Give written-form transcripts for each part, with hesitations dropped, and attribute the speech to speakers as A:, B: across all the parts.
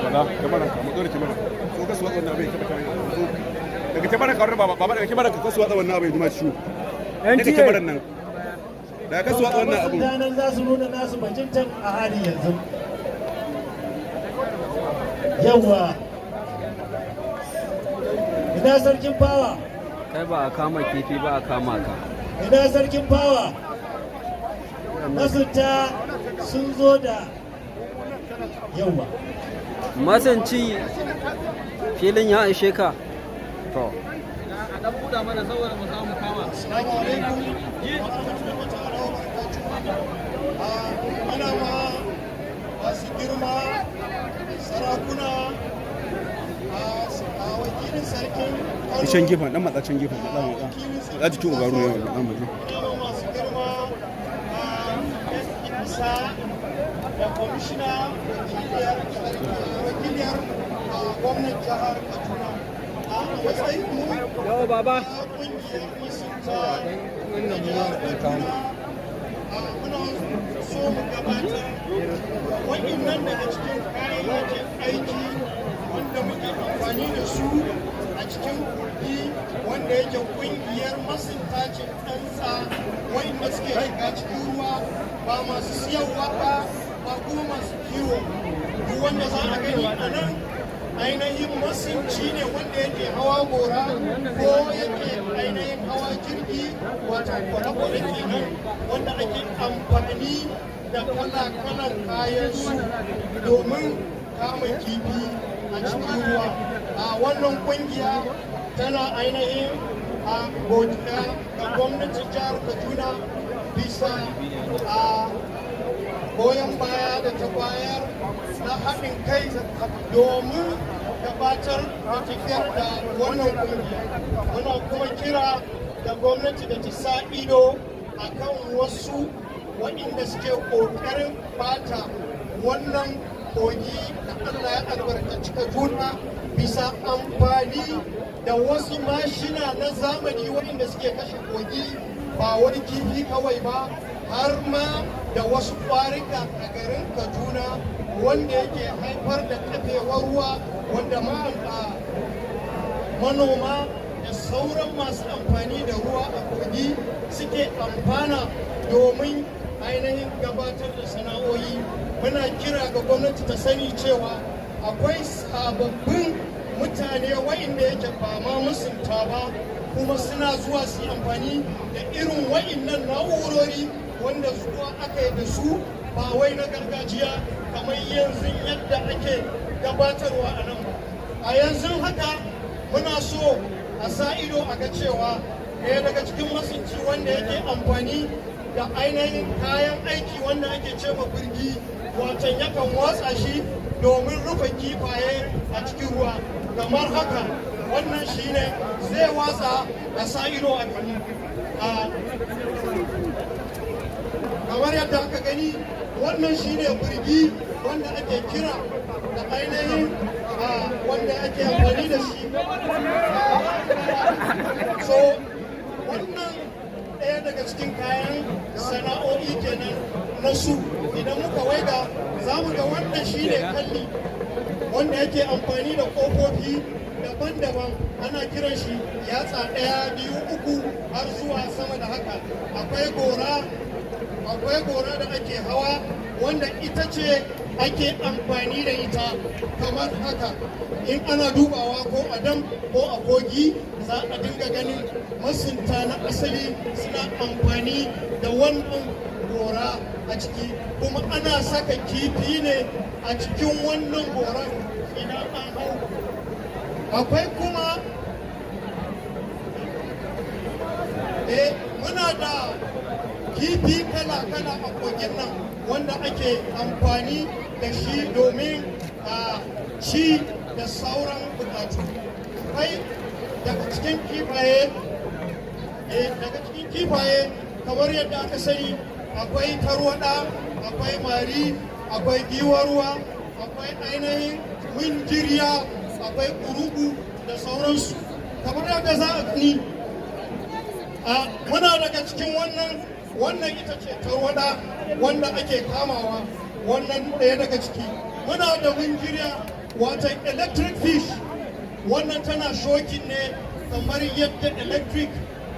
A: Bala, kyamarar ka, matso da kyamarar. So ka su watsa wannan abin, kyamarar ka. Daga kyamarar ka, baba, baba, daga kyamarar ka, su watsa wannan abin, jima ciwo. Daga kyamarar nan. Daga ka su watsa wannan abin.
B: Nan za su nuna nasu bajintan a halin yanzu. Yawwa, ina sarkin fawa?
C: Kai ba a kama kifi ba, a kama ka.
B: Ina sarkin fawa? Masunta sun zo da yawa.
C: Masunci, filin ya ishe ka to.
D: Assalamu alaikum wa rahmatullahi ta'ala wa barakatuh. Ana ma masu girma sarakuna, a wakilin sarkin Kano,
A: Can gefen, dan matsa can gefen, matsa, matsa. Matsa jikin ugaru ne, matsa, matsa.
D: Ina ma masu girma a isa da kwamishina wakiliyar gwamnan jihar Kaduna. A matsayin mu
C: Yawa, baba.
D: na kungiyar masunta na jihar Kaduna, muna so mu gabatar waɗannan daga cikin kayayyakin aiki wanda muke amfani da su a cikin kogi, wanda yake kungiyar masunta ce tsantsa, wanda suke shiga cikin ruwa, ba masu siyarwa ba, ba kuma masu kiwo. Duk wanda za a gani a nan ainihin masunci ne wanda yake hawa gora ko yake ainihin hawa jirgi, wato kwale-kwale kenan, wanda ake amfani da kala-kalan kayan su domin kama kifi a cikin ruwa. A wannan kungiya tana ainihin a godiya ga gwamnatin jihar Kaduna bisa a goyon baya da ta bayar na haɗin kai domin gabatar da tafiyar da wannan kungiya. Muna kuma kira da gwamnati da ta sa ido akan wasu waɗanda suke ƙoƙarin bata wannan kogi da Allah ya albarkaci Kaduna bisa amfani da wasu mashina na zamani waɗanda suke kashe kogi, ba wani kifi kawai ba, har ma da wasu ƙwarika a garin Kaduna, wanda yake haifar da kafewar ruwa, wanda ma manoma da sauran masu amfani da ruwa a kogi suke amfana domin ainihin gabatar da sana'o'i. Muna kira ga gwamnati ta sani cewa akwai sababbin mutane wa'inda yake ba ma masunta ba, kuma suna zuwa su yi amfani da irin wa'innan na'urori wanda zuwa aka yi da su, ba wai na gargajiya kamar yanzu yadda ake gabatarwa a nan ba. A yanzu haka muna so a sa ido a ga cewa ɗaya daga cikin masunci wanda yake amfani da ainihin kayan aiki wanda ake ce ma birgi, watan yakan watsa shi domin rufe kifaye a cikin ruwa kamar haka. Wannan shine zai watsa, a sa ido a gani. Kamar yadda aka gani, wannan shine birgi wanda ake kira da ainihin wanda ake amfani da shi. So wannan ɗaya daga cikin kayan sana'o'i kenan na su. Idan muka waiga, za mu ga wannan shine kalli wanda yake amfani da ƙofofi daban-daban, ana kiran shi yatsa ɗaya, biyu, uku, har zuwa sama da haka. Akwai gora, akwai gora da ake hawa, wanda ita ce ake amfani da ita kamar haka. In ana dubawa ko a dam ko a kogi, za a dinga ganin masunta na asali suna amfani da wannan gora a ciki, kuma ana saka kifi ne a cikin wannan goran idan an hau. Akwai kuma muna da kifi kala-kala a kogin nan wanda ake amfani da shi domin a ci da sauran bukatu. Akwai daga cikin kifaye, kamar yadda aka sani, akwai tarwada, akwai mari, akwai giwar ruwa, akwai ainihin winjiriya, akwai kurugu da sauransu, kamar yadda za a gani. Muna daga cikin wannan, wannan ita ce tarwada wanda ake kamawa, wannan ɗaya daga ciki. Muna da winjiriya. Wata electric fish, wannan tana shocking ne kamar yadda electric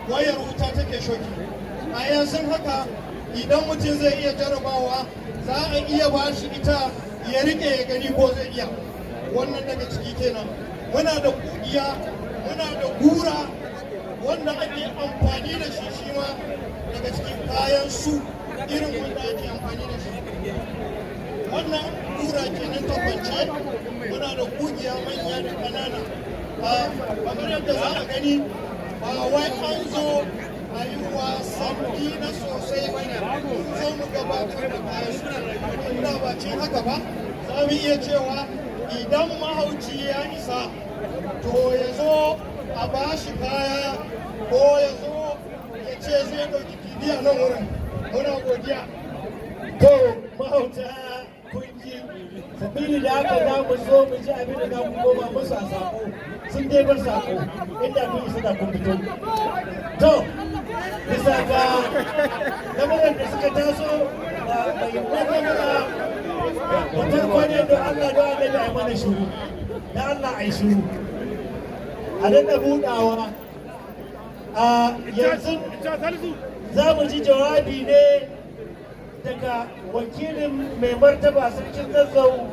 D: wayar wuta take shocking. A yanzu haka, idan mutum zai iya jarabawa, za a iya ba shi ita ya rike ya gani ko zai iya. Wannan daga ciki kenan. Muna da kugiya, muna da gura wanda ake amfani da shi, shi ma daga cikin kayan su irin wanda ake amfani da shi. Wannan gura kenan ta kwance. Muna da kugiya manya da ƙanana. Kamar yadda za a gani, ba wai an zo a yi wasanni na sosai ba ne, mun zo mu gabatar da kayan su. Inda ba ce haka ba, za mu iya cewa idan mahauci ya isa, to ya zo a ba shi kaya, ko ya zo ya ce zai ɗauki kifi a nan wurin. Muna godiya.
B: To, mahauta, kun ji. Sabili da haka, za mu so mu ji abin da za ku koma musu a sako. Sun dai bar sako, inda kun isa da kun fito. To, bisa ga lamarin da suka taso da mai kamara da tarko ne, don Allah, don Allah, a yi mana shiru. Da Allah, a yi shiru, a daɗa buɗawa. A yanzu za mu ji jawabi ne daga wakilin mai martaba Sarkin Zazzau.